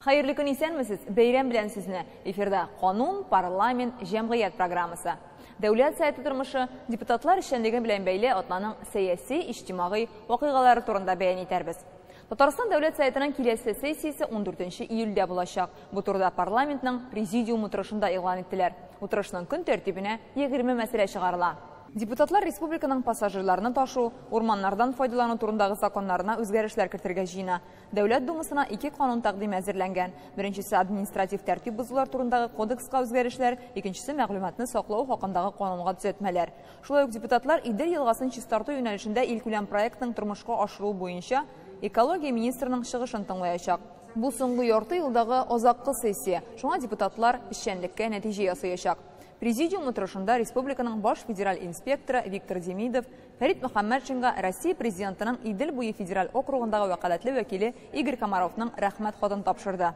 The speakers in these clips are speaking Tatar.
Хәерле көн, исәнмесез! Бәйрәм белән сезне! Эфирда Канун, парламент, җәмгыять программасы. Дәүләт Советы тормышы, депутатлар эшчәнлеге белән бәйле атнаның сәяси, иҗтимагый вакыйгалары турында бәян итәрбез. Татарстан Дәүләт Советының киләсе сессиясе 14 июльдә булачак. Бу турыда парламентның президиум утырышында игълан иттеләр. Утырышның көн тәртибенә 20 мәсьәлә чыгарыла. Депутатлар республиканың пассажирларны ташу, урманнардан файдалану турындагы законнарына үзгәрешләр кертергә җыена. Дәүләт Думасына 2 канун тәкъдиме әзерләнгән. Беренчесе административ тәртип бозулар турындагы кодекска үзгәрешләр, икенчесе мәгълүматны саклау хакындагы канунга төзәтмәләр. Шулай ук депутатлар Идел елгасын чистарту юнәлешендә илкүләм проектның тормышка ашыру буенча экология министрының чыгышын тыңлаячак. Бу соңгы ярты елдагы азаккы сессия. Шуңа депутатлар эшчәнлеккә нәтиҗә ясаячак. Президиум утырышында республиканың баш федераль инспекторы Виктор Демидов Фәрит Мөхәммәтшинга Россия президентының Идел буе федераль округындагы вәкаләтле вәкиле Игорь Комаровның рәхмәт хатын тапшырды.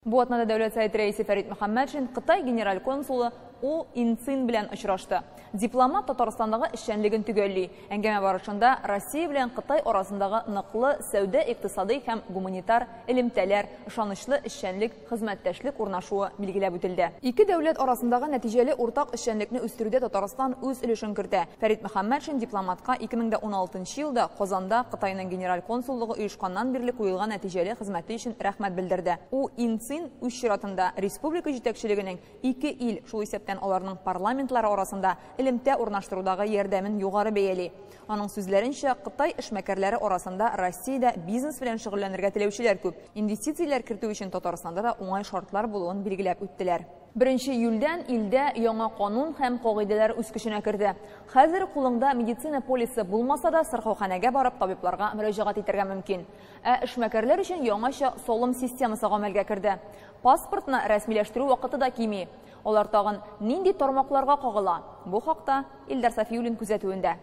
Бу атнада Дәүләт Советы рәисе Фәрит Мөхәммәтшин Кытай генераль консулы У Инцин белән очрашты. Дипломат Татарстандагы эшчәнлеген төгәлли. Әңгәмә барышында Россия белән Кытай арасындагы ныклы сәүдә-икътисадый һәм гуманитар элемтәләр, ышанычлы эшчәнлек, хезмәттәшлек урнашуы билгеләп үтелде. Ике дәүләт арасындагы нәтиҗәле уртак эшчәнлекне үстерүдә Татарстан үз өлешен кертә. Фәрит Мөхәммәтшин дипломатка 2016 елда Казанда Кытайның генераль консуллыгы оешканнан бирле куелган нәтиҗәле хезмәте өчен рәхмәт белдерде. У Инцин үз чиратында республика җитәкчелегенең ике ил, шул исәптән аларның парламентлары арасында элемтә урнаштырудагы ярдәмен югары бәяли. Аның сүзләренчә, Кытай эшмәкәрләре арасында Россиядә бизнес белән шөгыльләнергә теләүчеләр күп. Инвестицияләр кертү өчен Татарстанда да уңай шартлар булуын билгеләп үттеләр. 1 июльдән илдә яңа канун һәм кагыйдәләр үз көченә керде. Хәзер кулыңда медицина полисы булмаса да, сырхауханәгә барып табибларга мөрәҗәгать итәргә мөмкин. Ә эшмәкәрләр өчен яңача салым системасы гамәлгә керде. Паспортны рәсмиләштерү вакыты да кими. Алар тагын нинди тармакларга кагыла? Бу хакта Илдар Сафиуллин күзәтүендә.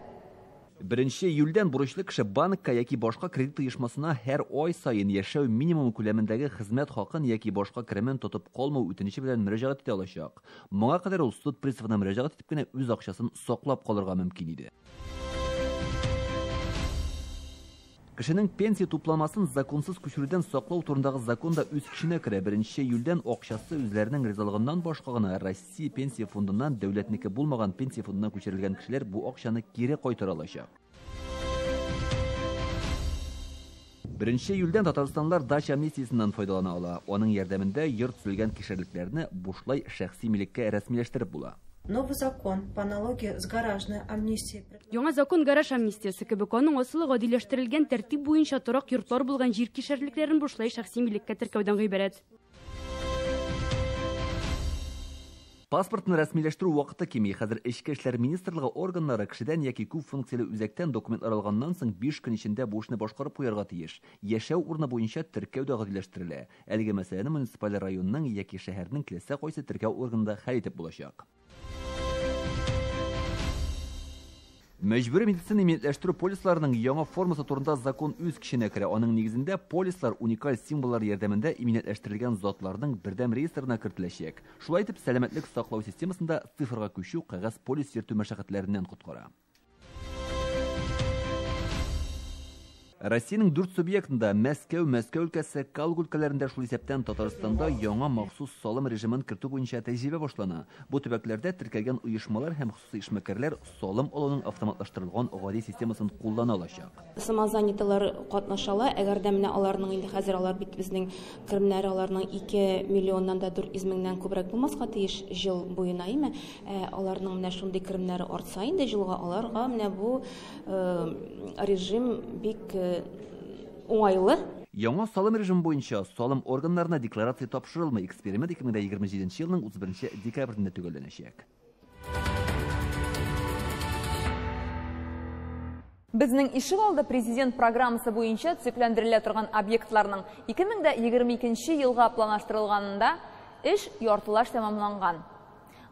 1 июльдән бурычлы кеше банкка яки башка кредит оешмасына һәр ай саен яшәү минимум күләмендәге хезмәт хакын яки башка керемен тотып калмау үтенече белән мөрәҗәгать итә алачак. Моңа кадәр ул суд приставына мөрәҗәгать итеп кенә үз акчасын саклап калырга мөмкин иде. Кешенең пенсия тупламасын законсыз күчерүдән саклау турындагы закон да үз көченә керә. 1 июльдән акчасы үзләренең ризалыгыннан башка гына Россия пенсия фондыннан дәүләтнеке булмаган пенсия фондына күчерелгән кешеләр бу акчаны кире кайтара алачак. 1 июльдән татарстанлылар дача амнистиясеннән файдалана ала. Аның ярдәмендә йорт төзелгән кишәрлекләрне бушлай шәхси милеккә рәсмиләштереп була. Новый закон по аналогии с гаражной амнистией. Яңа закон гараж амнистиясе кебек, аның асылы гадиләштерелгән тәртип буенча торак йортлар булган җир кишәрлекләрен бушлай шәхси милеккә теркәүдән гыйбарәт. Паспортны рәсмиләштерү вакыты кими. Хәзер Эчке эшләр министрлыгы органнары кешедән яки күп функцияле үзәктән документлар алганнан соң 5 көн эчендә бу эшне башкарып куярга тиеш. Яшәү урыны буенча теркәү дә гадиләштерелә. Әлеге мәсьәләне муниципаль районның яки шәһәрнең теләсә кайсы теркәү органында хәл итеп булачак. Мәҗбүри медицина иминиятләштерү полисларының яңа формасы турында закон үз көченә керә. Аның нигезендә полислар уникаль символлар ярдәмендә иминиятләштерелгән затларның бердәм реестрына кертеләчәк. Шулай итеп, сәламәтлек саклау системасында цифрга күчү кәгазь полис йөртү мәшәкатьләреннән коткара. Россиянең 4 субъектында Мәскәү, Мәскәү өлкәсе, Калуга өлкәләрендә, шул исәптән Татарстанда яңа махсус салым режимын кертү буенча тәҗрибә башлана. Бу төбәкләрдә теркәлгән оешмалар һәм хосусый эшмәкәрләр салым алуның автоматлаштырылган гади системасын куллана алачак. Самозанятылар катнашала, әгәр дә менә аларның инде хәзер алар бит безнең керемнәре аларның 2 миллионнан да 400 меңнән күбрәк булмаска тиеш ел буена, әйме? Аларның менә шундый керемнәре артса инде елга аларга менә бу режим бик уңайлы. Яңа салым режимы буенча салым органнарына декларация тапшырылмый. Эксперимент 2027 елның 31 декабрендә төгәлләнәчәк. Безнең ишегалды президент программасы буенча төзекләндерелә торган объектларның 2022 елга планлаштырылганында эш яртылаш тәмамланган.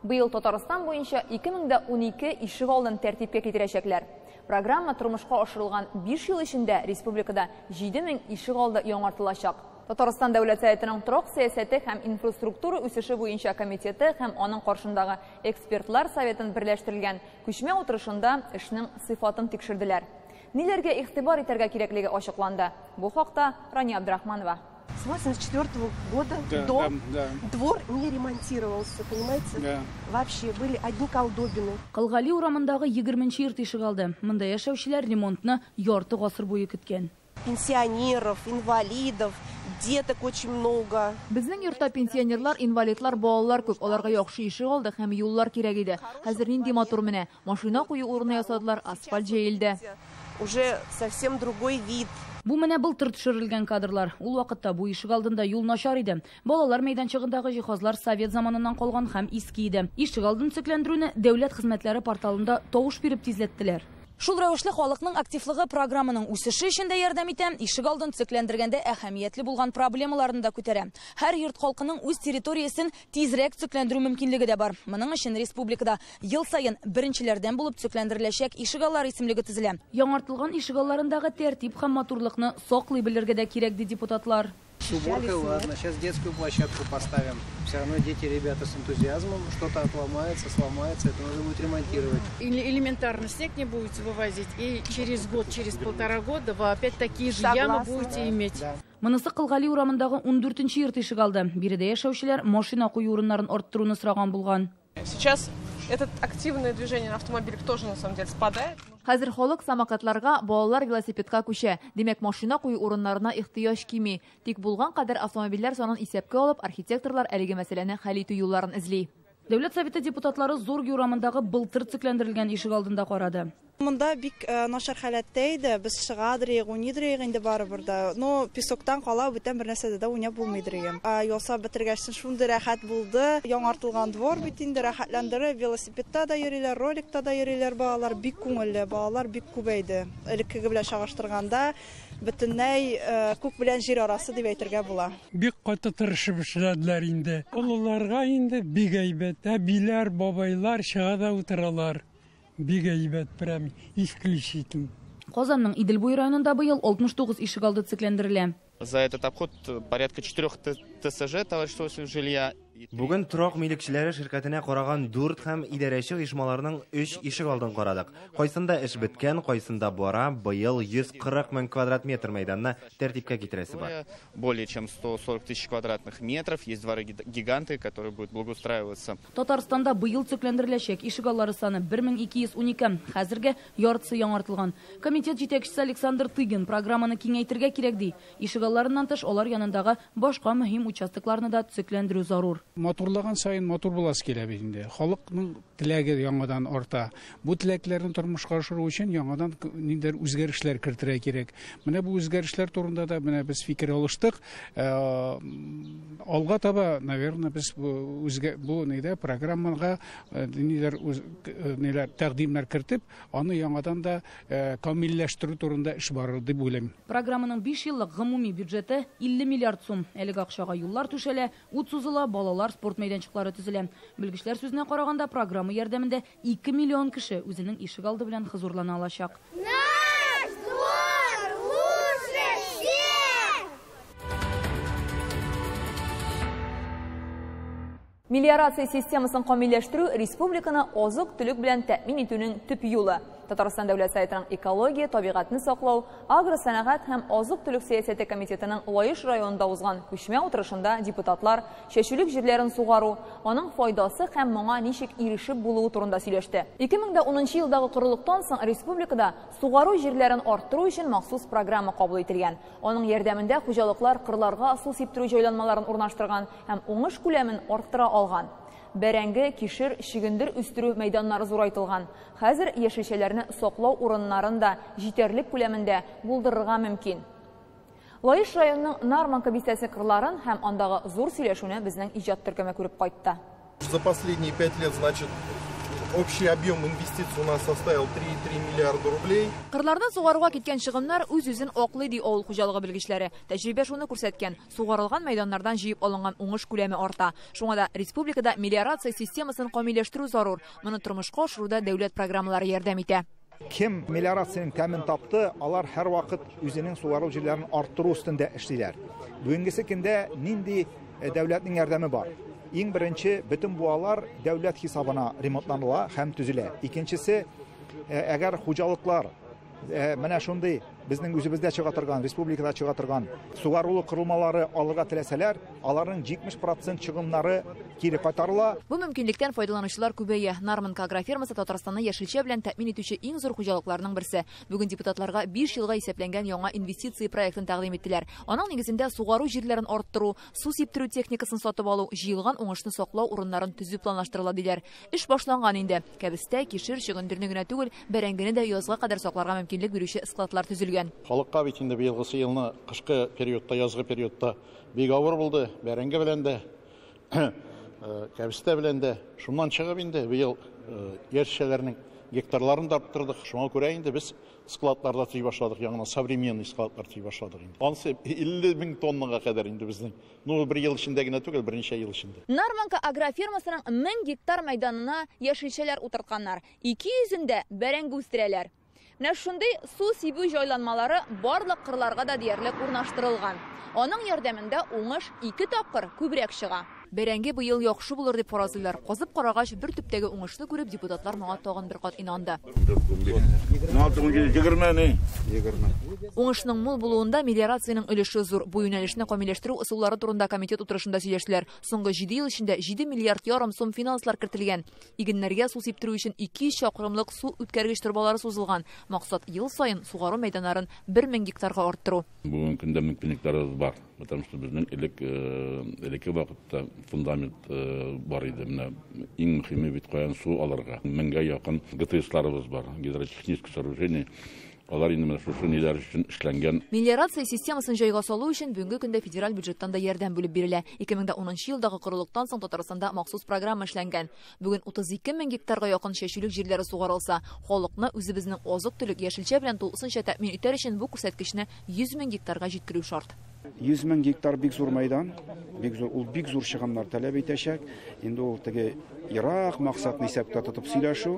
Быел Татарстан буенча 2012 ишегалдын тәртипкә китерәчәкләр. Программа тормышка ашырылган 5 ел эчендә республикада 7000 ишегалды яңартылачак. Татарстан Дәүләт Советының торак сәясәте һәм инфраструктура үсеше буенча комитеты һәм аның каршындагы экспертлар советын берләштерелгән күчмә утырышында эшнең сыйфатын тикшерделәр. Ниләргә игътибар итәргә кирәклеге ачыкланды. Бу хакта Рания Абдрахманова. С 84 года дом, да. Двор не ремонтировался, понимаете? Да. Вообще были одни колдобины. Кол Гали урамындагы 20 йорт ишегалды. Монда яшәүчеләр ремонтны ярты гасыр буе көткән. Пенсионеров, инвалидов, деток очень много. Безнең йортта пенсионерлар, инвалидлар, балалар күп. Аларга яхшы ишегалды һәм юллар кирәк иде. Хәзер нинди матур менә. Машина кую урыны ясадылар, асфальт җәелде. Уже совсем другой вид. Бу менә былтыр төшерелгән кадрлар. Ул вакытта бу ишегалдында юл начар иде. Балалар мәйданчыгындагы җиһазлар совет заманыннан калган һәм иске иде. Ишегалдын төзекләндерүне дәүләт хезмәтләре порталында тавыш биреп тизләттеләр. Шул рәвешле халыкның активлыгы программаның үсеше өчен дә ярдәм итә, ишегалдын төзекләндергәндә әһәмиятле булган проблемаларны да күтәрә. Һәр йорт халкының үз территориясен тизрәк төзекләндерү мөмкинлеге дә бар. Моның өчен республикада ел саен беренчеләрдән булып төзекләндереләчәк ишегаллары исемлеге төзелә. Яңартылган ишегалларындагы тәртип һәм матурлыкны саклый белергә дә кирәк, ди депутатлар. С уборкой, ладно, сейчас детскую площадку поставим. Все равно дети, ребята с энтузиазмом, что-то отломается, сломается, это нужно будет ремонтировать. Или элементарно снег не будете вывозить, и через год, через полтора года вы опять такие же ямы будете иметь. Да. Монысы Кол Гали урамындагы 14 йорт ишегалды. Биредә яшәүчеләр машина кую урыннарын арттыруны сораган булган. Сейчас это активное движение на автомобилях тоже на самом деле спадает. Хәзер халык самокатларга, балалар велосипедка күчә. Димәк, машина кую урыннарына ихтыяҗ кими. Тик булган кадәр автомобильләр санын исәпкә алып, архитекторлар әлеге мәсьәләне хәл итү юлларын эзли. Дәүләт Советы депутатлары Зорге урамындагы былтыр төзекләндерелгән ишегалдында карады. Монда бик начар халәттә иде. Без чыгадыр, уйныйдыр инде барыбер да. Но песоктан кала бүтән бер нәрсәдә дә уйнап булмыйдыр иде. Ясап бетергәч шундый рәхәт булды. Яңартылган двор бит инде рәхәтләндереп, велосипедта да йөриләр, роликта да йөриләр балалар, бик күңелле, балалар бик күбәйде. Элеккеге белән чагыштырганда бөтенләй күк белән җир арасы дип әйтергә була. Бик каты тырышып эшләделәр инде. Олыларга инде бик әйбәт. Әбиләр, бабайлар чыга да утыралар. Бик әйбәт, прям исключительно. Казанның Идел буе районында быел 69 ишегалды төзекләндерелә. За этот обход порядка 4 ТСЖ, товарищество жилья. Бүген торак милекчеләре ширкәтенә караган 4 һәм идарәче оешмаларның 3 ишегалдын карадык. Кайсында эш беткән, кайсында бара, быел 140 мең квадрат метр мәйданны тәртипкә китерәсе бар. Более чем 140 тысяч квадратных метров. Есть дворы гиганты, которые будут благоустраиваться. Татарстанда быел төзекләндереләчәк ишегаллары саны 1212. Хәзергә яртысы яңартылган. Комитет җитәкчесе Александр Тыгин программаны киңәйтергә кирәк ди. Ишегалларыннан тыш алар янындагы башка мөһим участокларны да төзекләндерү зарур. Матурлаган саен матур буласы килә бит инде. Халыкның теләге яңадан арта. Бу теләкләрне тормышка ашыру өчен яңадан ниндидер үзгәрешләр кертергә кирәк. Менә бу үзгәрешләр турында да менә без фикер алыштык. Алга таба, наверное, без бу нидә программага нидер ниләр тәкъдимнәр кертеп, аны яңадан да камилләштерү турында эш барыр дип уйлыйм. Программаның 5 еллык гомуми бюджеты 50 миллиард сум. Әлеге акчага юллар түшәлә, ут сузыла, балалар спорт мәйданчыклары төзелә. Белгечләр сүзенә караганда, программа ярдәмендә 2 миллион кеше үзенең ишегалды белән хозурлана алачак. Наш двор лучше всех! Мелиорация системасын камилләштерү республиканы азык-төлек белән тәэмин итүнең төп юлы. Татарстан Дәүләт Советының экология, табигатьне саклау, агросәнәгать һәм азык-төлек сәясәте комитетының Лаеш районында узган күчмә утырышында депутатлар чәчүлек җирләрен сугару, аның файдасы һәм моңа ничек ирешеп булуы турында сөйләште. 2010 елдагы корылыктан соң республикада сугару җирләрен арттыру өчен махсус программа кабул ителгән. Аның ярдәмендә хуҗалыклар кырларга су сиптерү җайланмаларын урнаштырган һәм уңыш күләмен арттыра алган. Бәрәңге, кишер, чөгендер үстерү мәйданнары зурайтылган. Хәзер яшелчәләрне саклау урыннарын да җитәрлек күләмендә булдырырга мөмкин. Лаеш районының Нарманка бистәсе кырларын һәм андагы зур сөйләшүне безнең иҗат төркеме күреп кайтты. За последние 5 лет, значит, общий объем инвестиций у нас составил 3,3 миллиарда рублей. Кырларны сугаруга киткән чыгымнар үз-үзен аклый, ди авыл хуҗалыгы белгечләре. Тәҗрибә шуны күрсәткән: сугарылган мәйданнардан җыеп алынган уңыш күләме арта. Шуңа да республикада мелиорация системасын камилләштерү зарур. Моны тормышка ашыруда дәүләт программалары ярдәм итә. Кем мелиорациянең тәмен тапты, алар һәрвакыт үзенең сугару җирләрен арттыру өстендә эшлиләр. Бүгенгесе көндә нинди дәүләтнең ярдәме бар? Иң беренче, бөтен буалар дәүләт хисабына ремонтланыла һәм төзелә. Икенчесе, әгәр хуҗалыклар менә шундый безнең үзебездә чыга торган, республикада чыга торган сугарулы корылмалары алырга теләсәләр, аларның 70% чыгымнары кире кайтарыла. Бу мөмкинлектән файдаланучылар күбәя. Нармонка агрофирмасы Татарстанны яшелчә белән тәэмин итүче иң зур хуҗалыкларның берсе. Бүген депутатларга 5 елга исәпләнгән яңа инвестиция проектын тәкъдим иттеләр. Аның нигезендә сугару җирләрен арттыру, су сиптерү техникасын сатып алу, җыелган уңышны саклау урыннарын төзү планлаштырыла диләр. Эш башланган инде. Кәбестә, кишер, чөгендерне генә түгел, бәрәңгене дә язга кадәр сакларга мөмкинлек бирүче складлар төзелгән. Халыкка бит инде быелгысы елны кышкы периодта, язгы периодта бик авыр булды. Бәрәңге белән дә, кәбестә белән дә. Шуннан чыгып инде быел яшелчәләрнең гектарларын да арттырдык. Шуңа күрә инде без складларда төзи башладык, яңа современный складлар төзи башладык инде. Ансы 50 мең тоннага кадәр инде безнең. Ну, бер ел эчендә генә түгел, берничә ел эчендә. Нармонка агрофирмасының 1000 гектар мәйданына яшелчәләр утыртканнар. 200-ндә бәрәңге үстерәләр. Менә шундый су сибү җайланмалары барлык кырларга да диярлек урнаштырылган. Аның ярдәмендә уңыш 2 тапкыр күбрәк чыга. Бәрәңге быел яхшы булыр дип фаразлыйлар. Казып карагач, бер төптәге уңышны күреп, депутатлар моңа тагын бер кат инанды. Уңышның мул булуында мелиорациянең өлеше зур. Бу юнәлешне камилләштерү ысуллары турында комитет утырышында сөйләштеләр. Соңгы 7 ел эчендә 7 миллиард ярым сум финанслар кертелгән. Игеннәргә су сиптерү өчен 200 чакрымлык су үткәргеч торбалары сузылган. Максат ел саен сугару мәйданнарын 1000 гектарга арттыру. Бүгенге көндә мөмкинлекләребез бар. Потому что безнең элекке вакытта фундамент бар иде. Менә иң мөһиме бит каян су алырга. 1000гә якын ГТСларыбыз бар, гидротехническое сооружение. Алар инде менә шушы ниләр өчен эшләнгән. Мелиорация системасын җайга салу өчен бүгенге көндә федераль бюджеттан да ярдәм бүлеп бирелә. 2010 елдагы корылыктан соң Татарстанда махсус программа эшләнгән. Бүген 32 мең гектарга якын чәчүлек җирләре сугарылса, халыкны үзебезнең азык-төлек, яшелчә белән тулысынча тәэмин итәр өчен бу күрсәткечне 100 мең гектарга җиткерү шарт. 100 мең гектар бик зур мәйдан, бик зур, ул бик зур чыгымнар таләп итәчәк. Инде ул теге ерак максатны исәптә тотып сөйләшү.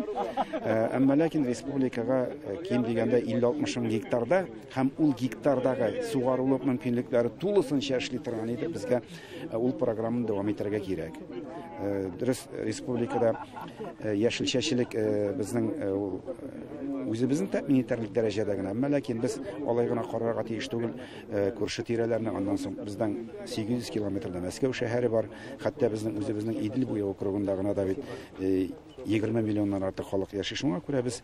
Әмма ләкин республикага ким дигәндә 50-60 мең гектарда һәм ул гектардагы сугарулык мөмкинлекләре тулысынча эшли торган иде, безгә ул программаны дәвам итәргә кирәк. Дөрес, республикада яшелчәчелек безнең үзебезнең тәэмин итәрлек дәрәҗәдә генә, әмма ләкин без алай гына карарга тиеш түгел, күрше тирәләрне, аннан соң бездән 800 километрда Мәскәү шәһәре бар, хәтта безнең үзебезнең Идел буе округында гына да бит 20 миллионнан артык халык яши. Шуңа күрә без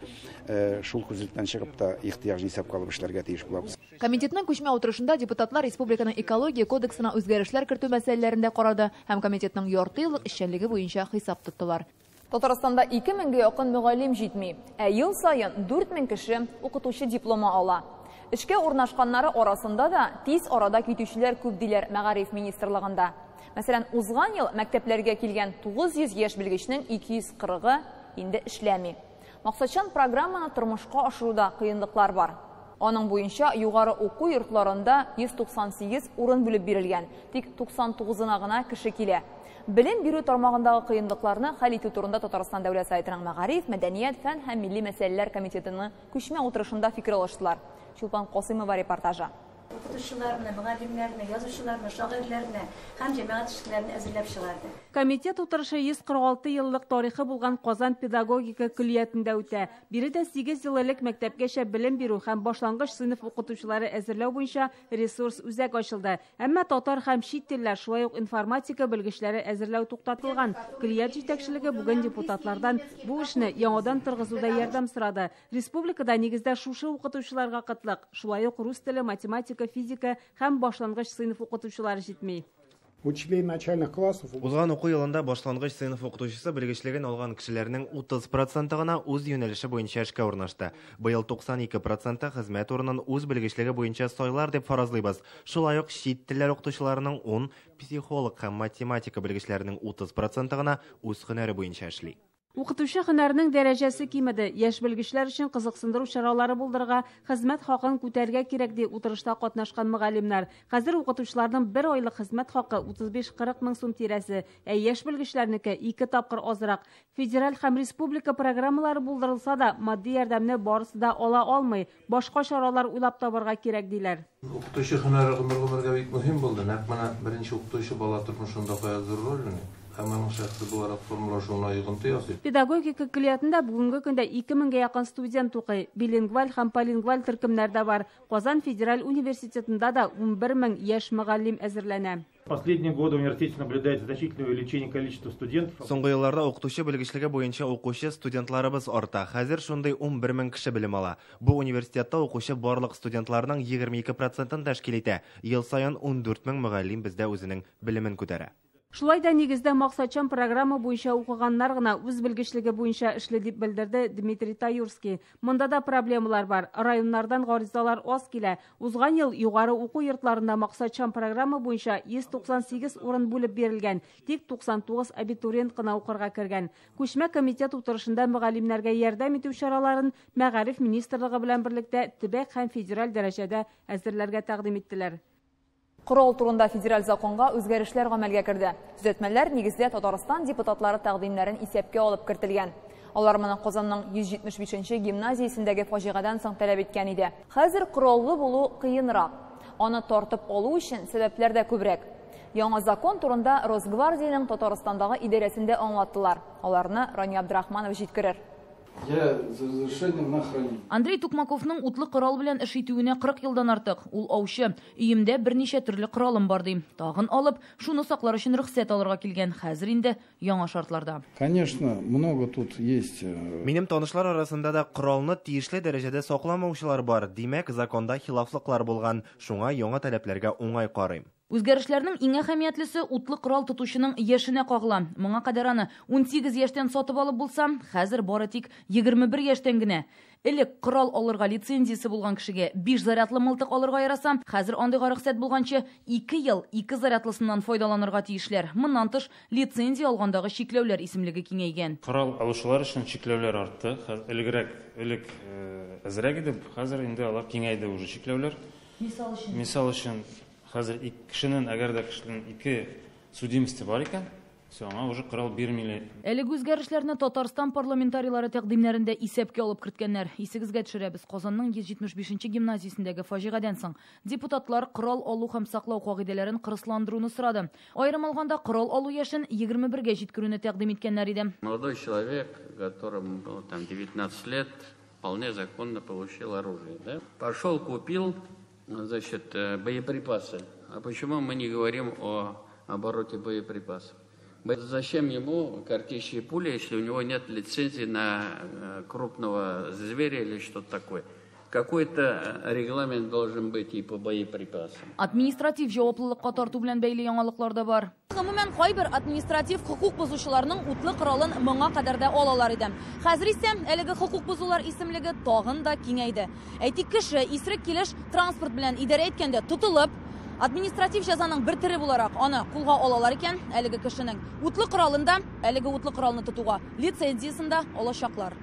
шул күзлектән чыгып та ихтыяҗны исәпкә алып эшләргә тиеш булабыз. Комитетның күчмә утырышында депутатлар республиканың экология кодексына үзгәрешләр кертү мәсьәләләрен дә карады һәм комитетның ярты еллык эшчәнлеге буенча хисап тоттылар. Татарстанда 2000гә якын мөгаллим җитми, ә ел саен 4000 кеше укытучы дипломы ала. Эшкә урнашканнары арасында да тиз арада китүчеләр күп диләр Мәгариф министрлыгында. Мәсәлән, узган ел мәктәпләргә килгән 900 яшь белгечнең 240-ы инде эшләми. Максатчан программаны тормышка ашыруда кыенлыклар бар. Аның буенча югары уку йортларында 198 урын бүлеп бирелгән, тик 99-ына гына кеше килә. Белем бирү тармагындагы кыенлыкларны хәл итү турында Татарстан Дәүләт Советының Мәгариф, мәдәният, фән һәм милли мәсьәләләр комитетының күчмә утырышында фикер алыштылар. Чулпан Касыймова репортажы. Укытучыларны, мөгаллимнәрне, язучыларны, шагыйрьләрне һәм җәмәгать эшчеләрен әзерләп чыгарды. Комитет утырышы 146 еллык тарихы булган Казан педагогика көллиятендә үтә. Биредә 8 ел элек мәктәпкәчә белем бирү һәм башлангыч сыйныф укытучылары әзерләү буенча ресурс үзәк ачылды. Әмма татар һәм чит телләр, шулай ук информатика белгечләре әзерләү туктатылган. Көллият җитәкчелеге бүген депутатлардан бу эшне яңадан торгызуда ярдәм сорады. Республикада нигездә шушы укытучыларга кытлык, шулай ук рус теле, математика, физика һәм башлангыч сыйныф укытучылары җитми. Учителей начальных классов. Узган уку елында башлангыч сыйныф укытучысы белгечлеген алган кешеләрнең 30% гына үз юнәлеше буенча эшкә урнашты. Быел 92% хезмәт урынын үз белгечлеге буенча сайлар дип фаразлыйбыз. Шулай ук чит телләр укытучыларының 10, психолог һәм математика белгечләренең 30% гына үз һөнәре буенча эшли. Укытучы һөнәренең дәрәҗәсе кимеде. Яшь белгечләр өчен кызыксындыру чаралары булдырырга, хезмәт хакын күтәрергә кирәк, ди утырышта катнашкан мөгаллимнәр. Хәзер укытучыларның бер айлык хезмәт хакы 35-40 мең сум тирәсе, ә яшь белгечләрнеке 2 тапкыр азрак. Федераль һәм республика программалары булдырылса да, матди ярдәмне барысы да ала алмый. Башка чаралар уйлап табарга кирәк, диләр. Укытучы һөнәре гомер-гомергә бик мөһим булды. Нәкъ менә беренче укытучы бала тормышында кая зур роль уйный. Һәм аның шәхси буларак формалашуына йогынты ясый. Педагогика көллиятендә бүгенге көндә 2000гә якын студент укый. Билингваль һәм полингваль төркемнәр дә бар. Казан федераль университетында да 11 мең яшь мөгаллим әзерләнә. Последние годы в университете наблюдается значительное увеличение количества студентов. Соңгы елларда укытучы белгечлеге буенча укучы студентларыбыз арта. Хәзер шундый 11 мең кеше белем ала. Бу университетта укучы барлык студентларның 22%-ын тәшкил итә. Ел саен 14 мең мөгаллим бездә үзенең белемен күтәрә. Шулай да нигездә максатчан программа буенча укыганнар гына үз белгечлеге буенча эшли, дип белдерде Дмитрий Таюрский. Монда да проблемалар бар. Районнардан гаризалар аз килә. Узган ел югары уку йортларында максатчан программа буенча 198 урын бүлеп бирелгән. Тик 99 абитуриент кына укырга кергән. Күчмә комитет утырышында мөгаллимнәргә ярдәм итү чараларын Мәгариф министрлыгы белән берлектә төбәк һәм федераль дәрәҗәдә әзерләргә тәкъдим иттеләр. Корал турында федераль законга үзгәрешләр гамәлгә керде. Төзәтмәләр нигездә Татарстан депутатлары тәкъдимнәрен исәпкә алып кертелгән. Алар моны Казанның 175-нче гимназиясендәге фаҗигадан соң таләп иткән иде. Хәзер кораллы булу кыенрак. Аны тартып алу өчен сәбәпләр дә күбрәк. Яңа закон турында Росгвардиянең Татарстандагы идарәсендә аңлаттылар. Аларны Рания Абдрахманов җиткерер. Я за разрешением на хранение. Андрей Тукмаковның утлы корал белән эш итүенә 40 елдан артык. Ул аучы. Өемдә берничә төрле коралым бар ди. Тагын алып, шуны саклар өчен рөхсәт алырга килгән. Хәзер инде яңа шартларда. Конечно, много тут есть. Минем танышлар арасында да коралны тиешле дәрәҗәдә сакламаучылар бар. Димәк, законда хилафлыклар булган. Шуңа яңа таләпләргә уңай карыйм. Үзгәрешләрнең иң әһәмиятлесе утлы корал тотучының яшенә кагыла. Моңа кадәр аны 18 яшьтән сатып алып булса, хәзер бары тик 21 яшьтән генә. Элек корал алырга лицензиясе булган кешегә 5 зарядлы мылтык алырга яраса, хәзер андыйга рөхсәт булганчы 2 ел 2 зарядлысыннан файдаланырга тиешләр. Моннан тыш, лицензия алгандагы чикләүләр исемлеге киңәйгән. Корал алучылар өчен чикләүләр артты. Элегрәк, элек әзрәк иде, хәзер инде алар киңәйде уже чикләүләр. Мисал өчен, хәзер кешенең, әгәр дә кешенең 2 судимости бар икән, все, аңа уже корал бирмиләр. Әлеге үзгәрешләрне Татарстан парламентарийлары тәкъдимнәрендә исәпкә алып керткәннәр. Исегезгә төшерәбез, Казанның 175-нче гимназиясендәге фаҗигадән соң депутатлар корал алу һәм саклау кагыйдәләрен кырысландыруны сорады. Аерым алганда, корал алу яшен 21-гә җиткерүне тәкъдим иткәннәр иде. Молодой человек, которому было там 19 лет, вполне законно получил оружие, да? Пошел, купил, значит, боеприпасы. А почему мы не говорим о обороте боеприпасов? Зачем ему картечные пули, если у него нет лицензии на крупного зверя или что-то такое? Какой-то регламент должен быть и по боеприпасам. Административ җаваплылыкка тарту белән бәйле яңалыклар да бар. Гомумән, кайбер административ хокук бозучыларның утлы коралын моңа кадәр дә алалар иде. Хәзер исә әлеге хокук бозулар исемлеге тагын да киңәйде. Әйтик, кеше исерек килеш транспорт белән идарә иткәндә тотылып, административ җәзаның бер төре буларак аны кулга алалар икән, әлеге кешенең утлы коралын да, әлеге утлы коралны тотуга лицензиясын да алачаклар.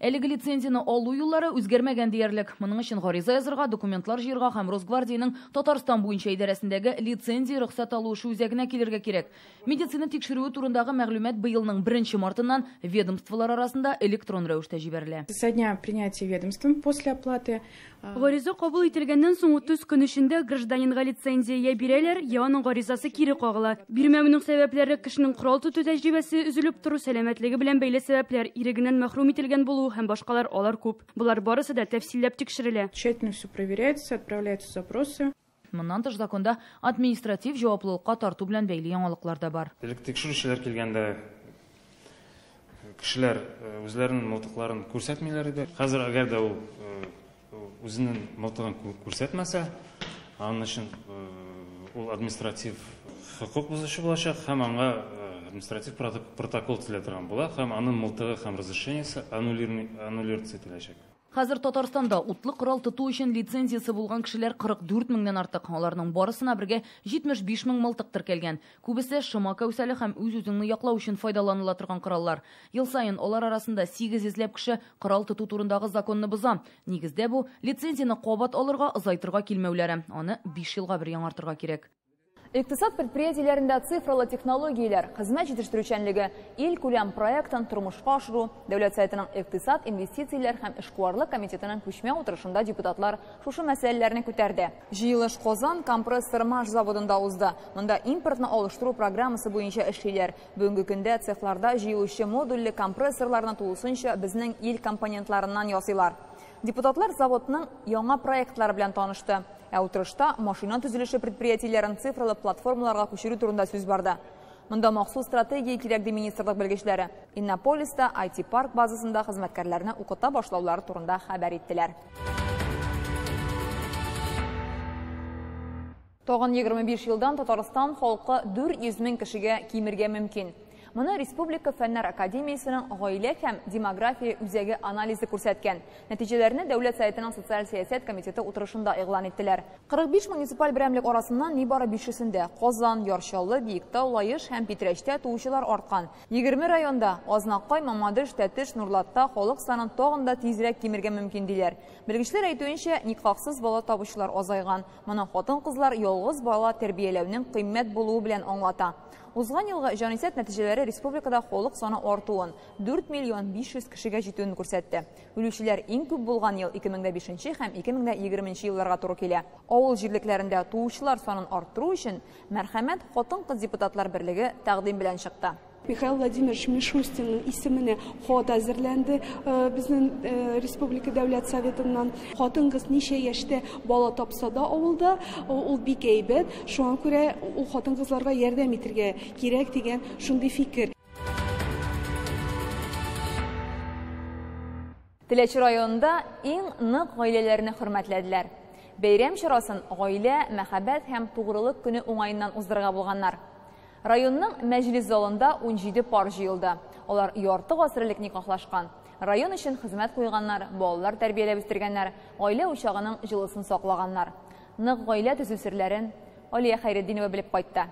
Әлеге лицензияне алу юллары үзгәрмәгән диярлек. Моның өчен гариза язырга, документлар җыярга һәм Росгвардиянең Татарстан буенча идарәсендәге лицензия рөхсәт алу эше үзәгенә килергә кирәк. Медицина тикшерүе турындагы мәгълүмат быелның 1 мартыннан ведомстволар арасында электрон рәвештә җибәрелә. Со дня принятия ведомством после оплаты. Гариза кабул ителгәннән соң 30 көн эчендә гражданинга лицензия я бирәләр, я аның гаризасы кире кагыла. Бирмәүнең сәбәпләре кешенең корал тоту тәҗрибәсе өзелеп тору, сәламәтлеге белән бәйле сәбәпләр, ирегеннән мәхрүм ителгән булу һәм башкалар, алар күп. Болар барысы да тәфсилләп тикшерелә. Тщательно все проверяется, отправляются запросы. Моннан тыш законда административ җаваплылыкка тарту белән бәйле яңалыклар да бар. Элек тикшерүчеләр килгәндә кешеләр үзләренең мылтыкларын күрсәтмиләр иде. Хәзер әгәр дә ул үзенең мылтыгын күрсәтмәсә, аның өчен ул административ хокук бозучы булачак һәм аңа административ протокол төзелә торган була һәм аның мылтыгы һәм разрешениесе аннулироваться ителәчәк. Хәзер Татарстанда утлы корал тоту өчен лицензиясе булган кешеләр 44 меңнән артык. Аларның барысына бергә 75 мең мылтык теркәлгән. Күбесе шома кәүсәле һәм үз-үзеңне яклау өчен файдаланыла торган кораллар. Ел саен алар арасында 800 ләп кеше корал тоту турындагы законны боза. Нигездә бу лицензияне кабат алырга, озайтырга килмәүләре. Аны 5 елга бер яңартырга кирәк. Икътисад предприятиеләрендә цифрлы технологияләр, хезмәт җитештерүчәнлеге, илкүләм проектын тормышка ашыру, Дәүләт Советының икътисад, инвестицияләр һәм эшкуарлык комитетының күчмә утырышында депутатлар шушы мәсьәләләрне күтәрде. Җыелыш Казан компрессор маш заводында узды. Монда импортны алыштыру программасы буенча эшлиләр. Бүгенге көндә цехларда җыелучы модульле компрессорларны тулысынча безнең ил компонентларыннан ясыйлар. Депутатлар заводның яңа проектлары белән танышты. Ә утырышта машина төзелеше предприятиеләрен цифрлы платформаларга күчерү турында сүз барды. Монда махсус стратегия кирәк ди министрлык белгечләре. Иннополиста IT-парк базасында хезмәткәрләрне укыта башлаулары турында хәбәр иттеләр. Тагын 25 елдан Татарстан халкы 400 мең кешегә кимергә мөмкин. Моны Республика Фәннәр Академиясенең гаилә һәм демография үзәге анализы күрсәткән. Нәтиҗәләрне Дәүләт Советының социаль сәясәт комитеты утырышында игълан иттеләр. 45 муниципаль берәмлек арасыннан нибары 5-сендә Казан, Яр Чаллы, Биектау, Лаеш һәм Питрәчтә туучылар арткан. 20 районда Азнакай, Мамадыш, Тәтеш, Нурлатта халык санын тагын да тизрәк кимергә мөмкин диләр. Белгечләр әйтүенчә, никахсыз бала табучылар азайган. Моны хатын-кызлар ялгыз бала тәрбияләүнең кыйммәт булуы белән аңлата. Узган елгы җанисәп нәтиҗәләре республикада халык саны артуын 4 миллион 500 кешегә җитүен күрсәтте. Үлүчеләр иң күп булган ел 2005 һәм 2020 елларга туры килә. Авыл җирлекләрендә туучылар санын арттыру өчен Мәрхәмәт хатын-кыз депутатлар берлеге тәкъдим белән чыкты. Михаил Владимирович Мишустинның исеменә хат әзерләнде безнең Республика Дәүләт Советыннан. Хатын-кыз ничә яшьтә бала тапса да авылда, ул бик әйбәт. Шуңа күрә ул хатын-кызларга ярдәм итәргә кирәк дигән шундый фикер. Теләче районында иң нык гаиләләрне хөрмәтләделәр. Бәйрәм чарасын гаилә, мәхәббәт һәм тугрылык көне уңаеннан уздырырга булганнар. Районның мәҗлис залында 17 пар җыелды. Алар ярты гасыр элек никахлашкан. Район өчен хезмәт куйганнар, балалар тәрбияләп үстергәннәр, гаилә учагының җылысын саклаганнар. Нык гаилә төзү серләрен Алия Хәйретдинова белеп кайтты.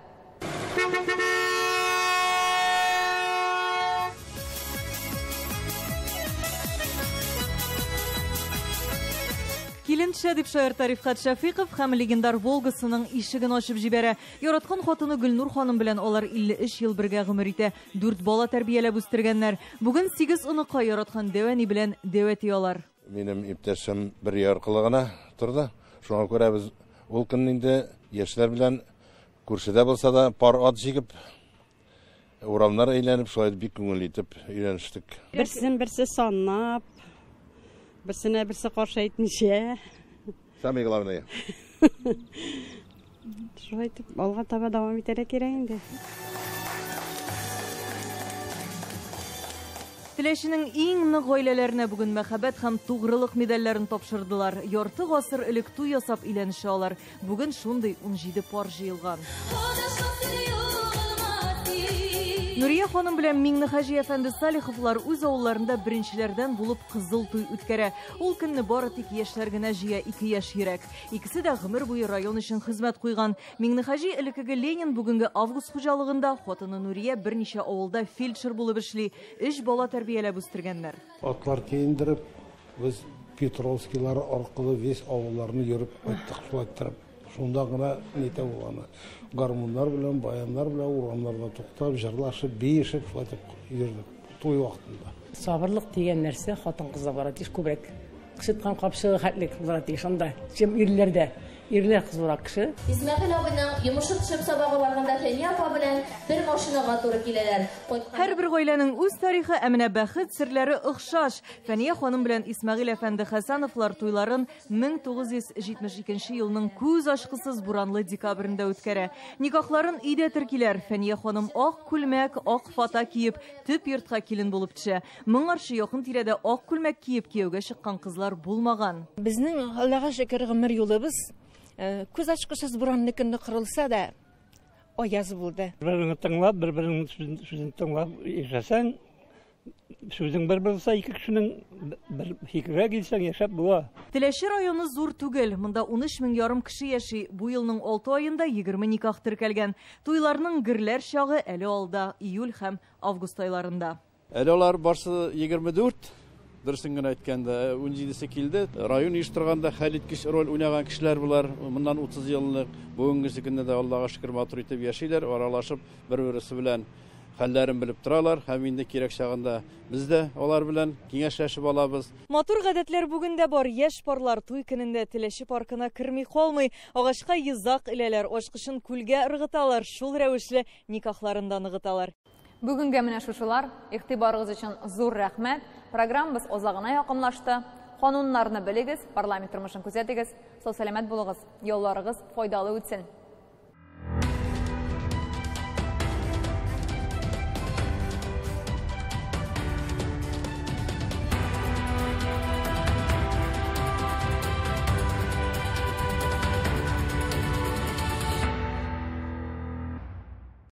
Килен төшә дип шаярта Рифкать Шәфиков һәм легендар Волгасының ишеген ачып җибәрә. Яраткан хатыны Гөлнур ханым белән алар 53 ел бергә гомер итә. 4 бала тәрбияләп үстергәннәр. Бүген 8 оныкка яраткан дәү әни белән дәү әти алар. Минем иптәшем бер яркылы гына торды. Шуңа күрә без ул көнне инде яшьләр белән күршедә булса да пар ат җигеп урамнар әйләнеп, шулай бик күңелле итеп өйләнештек. Берсен берсе санап, берсенә берсе каршы әйтмичә. Самое главное. Шулай итеп алга таба дәвам итәргә кирәк инде. Теләченең иң нык гаиләләренә бүген мәхәббәт һәм тугрылык медальләрен тапшырдылар. Ярты гасыр элек туй ясап өйләнешә алар. Бүген шундый 17 пар җыелган. Нурия ханым белән Миңнехаҗи әфәнде Салиховлар үз авылларында беренчеләрдән булып кызыл туй үткәрә. Ул көнне бары тик яшьләр генә җыя, 2 яшь йөрәк. Икесе дә гомер буе район өчен хезмәт куйган. Миңнехаҗи элеккеге Ленин бүгенге Август хуҗалыгында, хатыны Нурия берничә авылда фельдшер булып эшли. 3 бала тәрбияләп үстергәннәр. Атлар киендереп, без Петровскийлар аркылы весь авылларны йөреп кайттык, шулай иттереп. Шунда гына нитә булганы. Гармуннар белән, баяннар белән урамнарда туктап, җырлашып, биешеп, шулай итеп йөрдек туй вакытында. Сабырлык дигән нәрсә хатын-кызда бар, тиеш күбрәк. Кычыткан капчыгы хәтлек булырга тиеш анда. Чем ирләрдә. Ирләр кызурак кеше. Исмәгыйль абыйның йомышы төшеп сабагы барганда Фәния апа белән бер машинага туры киләләр. Һәрбер гаиләнең үз тарихы, ә менә бәхет серләре охшаш. Фәния ханым белән Исмәгыйль әфәнде Хәсәновлар туйларын 1972 елның күз ачкысыз буранлы декабрендә үткәрә. Никахларын өйдә теркиләр. Фәния ханым ак күлмәк, ак фата киеп, төп йортка килен булып төшә. Моңарчы якын тирәдә ак күлмәк киеп кияүгә чыккан кызлар булмаган. Безнең Аллага шөкер гомер юлыбыз күз ачкысыз буранлы көнне кырылса да аяз булды. Бер-береңне тыңлап, бер-береңнең сүзен тыңлап яшәсәң, Сүзең бер булса, ике кешенең бер фикергә килсәң, яшәп була. Теләче районы зур түгел. Монда 13 мең ярым кеше яши. Бу елның 6 аенда 20 никах теркәлгән. Туйларның гөрләр чагы әле алда, июль һәм август айларында. Әле алар барсы 24, дөресен генә әйткәндә, 17-се килде. Район оештырганда хәлиткеч роль уйнаган кешеләр болар. Моннан 30 ел элек, бүгенгесе көндә дә Аллага шөкер матур итеп яшиләр, аралашып, бер-берсе белән хәлләрен белеп торалар һәм инде кирәк чагында без дә алар белән киңәшләшеп алабыз. Матур гадәтләр бүген дә бар. Яшь парлар туй көнендә Теләче паркына керми калмый. Агачка йозак эләләр, ачкычын күлгә ыргыталар, шул рәвешле никахларын да ныгыталар. Бүгенгә менә шушылар. Игътибарыгыз өчен зур рәхмәт. Программабыз азагына якынлашты. Кануннарны белегез, парламент тормышын күзәтегез. Сау-сәламәт булыгыз. Ялларыгыз файдалы үтсен.